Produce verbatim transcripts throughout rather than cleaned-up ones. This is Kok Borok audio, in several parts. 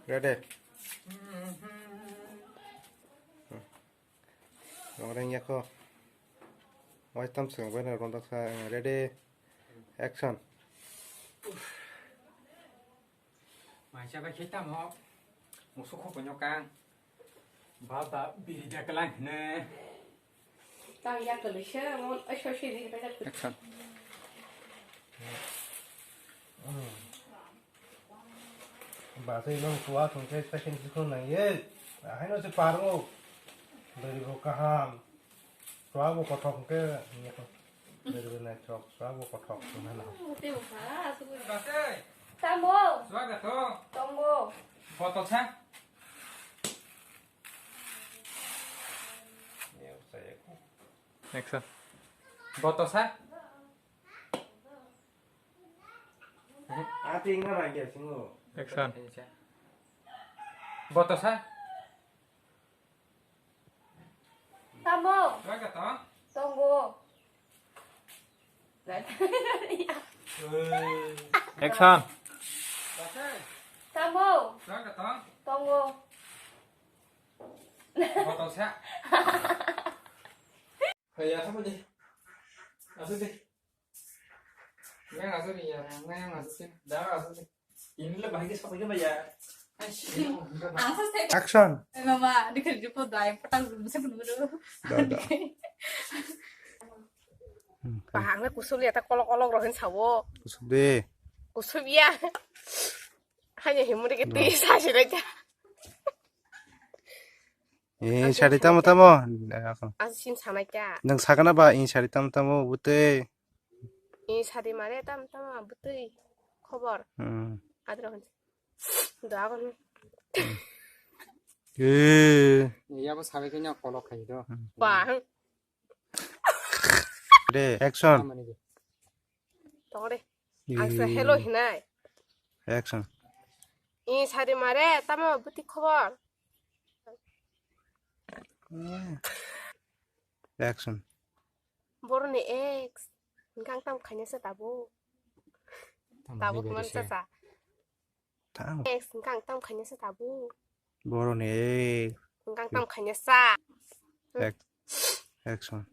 Ready. Rong reng yako. Wai tam seng bai na rong daksa. Ready. Action. Maisa bai khe tamo. Musu kho konyo kang. Baba biri da kalang ne. Tang ya kwlwisa, mon, ai, soi, soi, ri, ri, ri. Action. Ba, tei nang tua thung khe second jikhon nang ye. Ahai no se parmo. Beri bo kaham. Tua bo kothok khe, niyako. Beri bo nai chok, tua bo kothok, nana. Tei bo kha, asugwi. Tamo. Swagat to. Tongo. Botol sa. Action. Botosa. Ati ingna rangya singo. Action. Botosa. Tamo. Swagat to. Tongo. Action. Tamo. Swagat to. Tongo. Botol sa. Hai, ya, sama deh. Asuk deh. Yang asuk deh, ya. Yang asuk deh. Dah asuk deh. Ini lah bahaya sampai ke ya. Action. Mama, ini kerja kok dah, yang petang belum bisa menurut. Dah, dah. Bahangnya kusum ya, tak kolok-kolok rohin sawo. Kusum deh. Kusum ya. Hanya himuri ke tisa sih aja. Eh, sari tamo tamo. Asin sanai kya? Nang sakana ba, eh, sari tamo tamo butui. Eh, sari mare tamo tamo butui. Khobor. Hmm. Adro kan. Doa kan. Eh. Ya bo sabai kanya kolok khai do. Ba. De, action. Tongre. Ang sa hello hinai. Action. I sari mare tamo buti khobor. Action. Boroni ex. Hingkang tam khanya sa tabu. Tabu kuman sa sa. Tang. Ex hingkang tam khanya sa tabu. Boroni ex. Hingkang tam khanya sa. Action.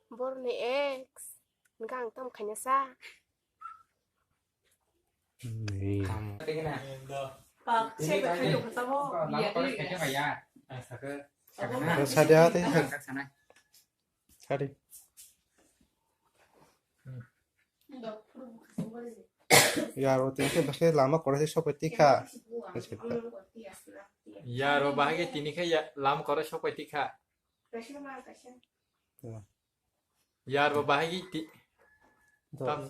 Boroni ex. Hingkang tam khanya sa. Pak, saya berkata kata mau. Iya, iya. Sadia teh. Sari. Yaro tini khe bakhe lama koraisa sopai tikha. Yaro bahai tini khe ya-, lama koraisa sopai tikha. Yaro bahai ti-, tam.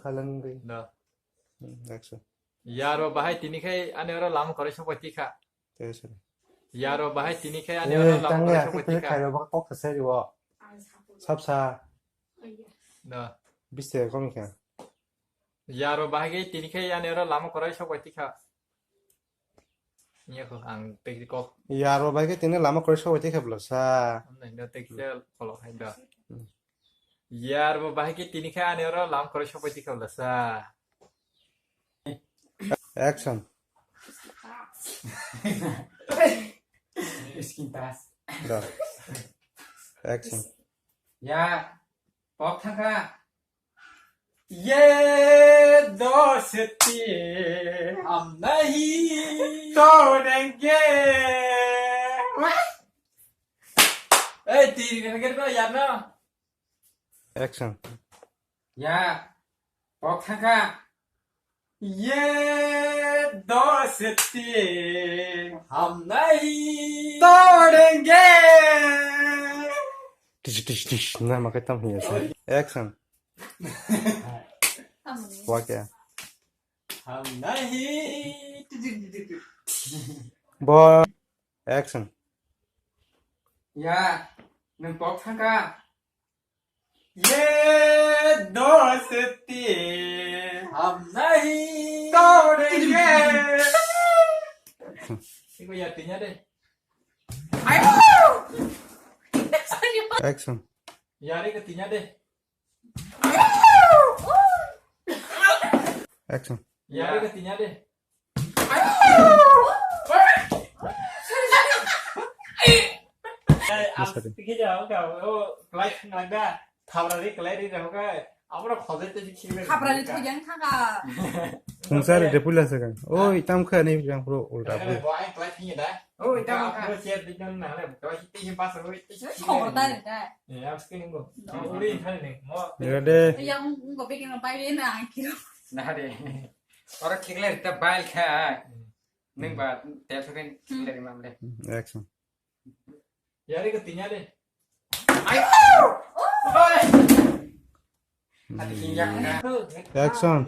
Yaro bahai tini khe ani oro lama koraisa sopai tikha. Yaro bahai tini khe ani oro lama koraisa sopai tikha. Khairo baka kok sa seri wo. Sapsa. No. Biste kong khe. Yaro bahai tini khe ani oro lama koraisa sopai tikha. Iya kho ang tei kok. Yaro bahai tini lama koraisa sopai tikha bla sa. Nai no tei khe kolo hai da. Yar bo bahai khe tini khe ani oro lama koraisa sopai tikha bla sa. Action. Miskin tas. Go. Action. Ya, pok thangkha. Ye dosti hum nahi todenge. Ei, tiri kan kira ya no. Action. Ya, pok thangkha. Ye dosti hum nahi todenge. Tish, tish, tish. Na, makai tam hiya sa. Action. Hum nahi. Hum nahi. Bo. Action. Ya, nang pok thangkha. Ye dosti hum nahi todenge. Iko ya tinya deh. Ayo. Action. Yari ke tinya deh. Action. Yari ke tinya deh. Masari. Tiki ja, oka, o, kelai thang lai da. Thabra ri kelai ri da, oka. Abro khojai te khigre. Thabra ri thoi yang thang ka. Sungsar de pula se kan. Oi, tam kha ni yang pro ulta. Bo ai kelai thang da. Oi, tam kha. Abro share di don na le. Ko ti hi pas oi. Khobor da re da. Ya, skin go. Uri thang ni mo. Ya de. Yang go begin bai na kiro. Na de. Ora khiglai ta bai kha. Neng ba tel thang khiglai mam de. Action. Yari ko tinya de. Ay! Oi! Ati kinya ka. Action.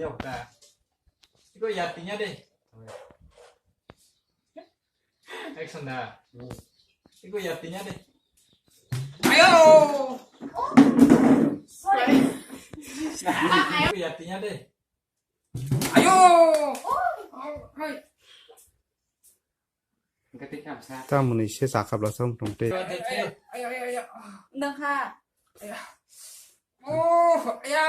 Iko ya tinya de. Action da. Iko ya tinya de. Ayo! Sorry. Iko ya tinya de. Ayo! Hai. Tamoni se chakap la sam tong te. Ayo, ayo, ayo, ayo. Nang ha. Ayo. Oh, ayo.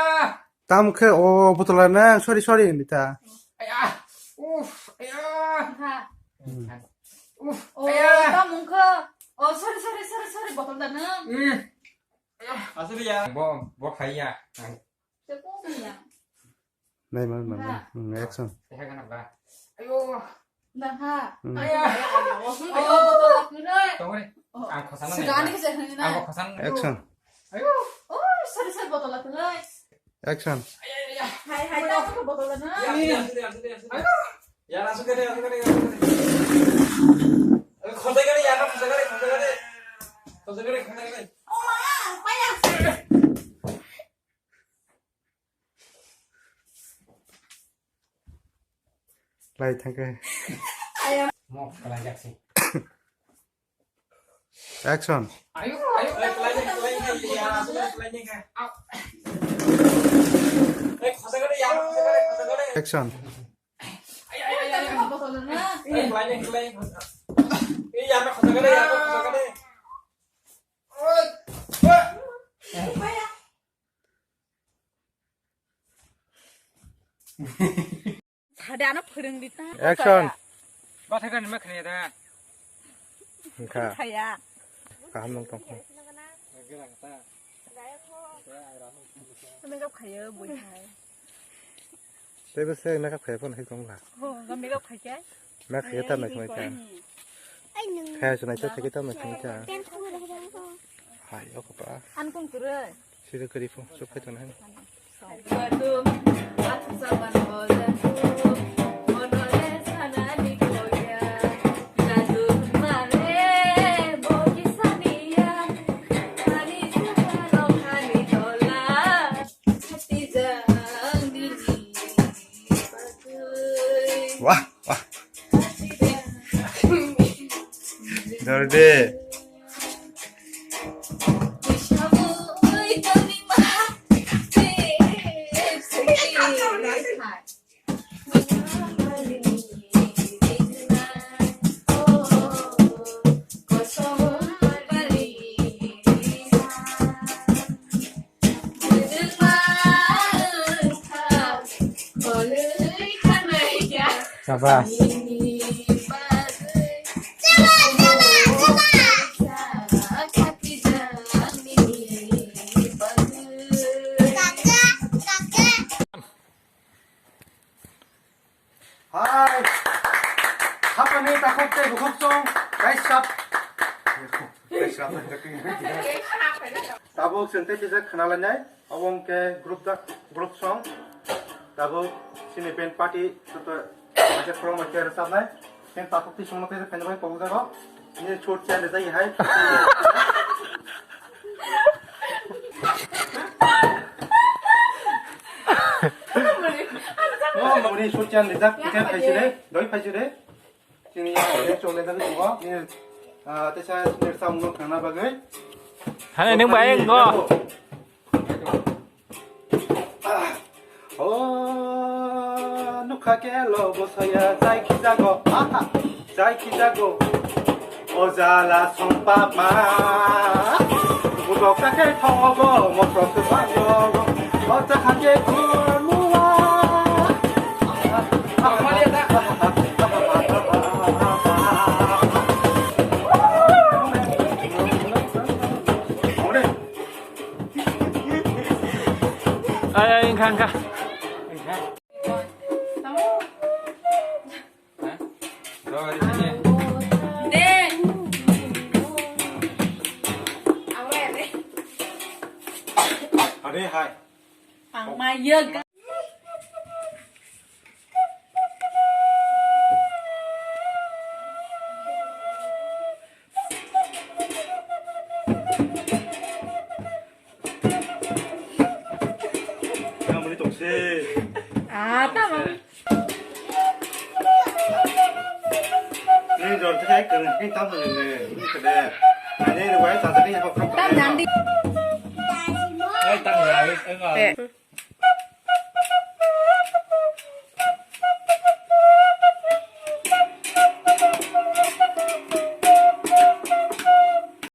Tam khe o botol nang, sorry, sorry, hinwi ta. Ayo. Uf, ayo. Nang ha. Uf, oh, ayo. Tam wng khe. Oh, sorry, sorry, sorry, sorry, botol da nang. Hmm. Ayo. Asli ya. Bo, bo khai ya. Nai man man. Action. Ayo. Nang ha. Ayo. Ayo. Ayo. Tongore. Ang khosana. Action. Ayo. Oh, sorry, sorry, botol aku nai. Action. Ayo, ayo, ayo. Hai, hai, tak aku botol na. Ayo. Ya, langsung ke deh, langsung ke deh, langsung ke deh. Ayo, khosai ke deh, ya, khosai ke deh, khosai ke deh. Khosai ke deh, khosai ke deh. Oh, ma, payah. Lai thangkhe. Mo khlai jak si. Action. Ayo, ayo, ayo, ayo, ayo, ayo, ayo, ayo. Action. Ayo, ayo, ayo, ayo. Ayo, ayo, ayo. Sade ano phwrwng di ta. Action. Bathai kani ma khaya da. Wngkha. Khaya. Kaham nang tongkha. Makeup khayo bui hai. Tei bese makeup khayo phone hai tongla. Ho, ga makeup khaikhe. Na khayo tam nai khmai kha. Khaya sunai sa thaki tam nai khmai kha. Hai, o kapa. An kong kure. Sida kari phone, so phai tong hai. Wah, wah. Dorde. Sabas. Hai. Hapani takhuk tei bukhuk song kaisap. Kaisap. Tabuk chwng tei kisa khna lainai. Obo hwnkhe group da, group song. Tabuk sini band party joto kaisa khorok mai khe rwchapnai. Khe takhuk twi songno tei khaina bai kok jago. Nini chhut cha rijak hai. Oh, moni chhut cha rijak, khe phaisire, doi phaisire. Chini ya, chole dagi tongo. Nini, ah, teisa nini samung khana bagwi. Hane nung bai ngo. O nukha kelo bosaya jai khijago, aha, jai khijago. O jala songpama. Budok ta khe thogo, motor se bango. O ta kha khe khurmua. Kha, kha. Are hai. Ang mayag. Tamoni tongse. Ah, tamo. Ni jor thai kene, ni tamo ni, ni kene. Ani ni wai sa ni ko. Tam nandi. Ai, tam ya, ai, ai. Eh.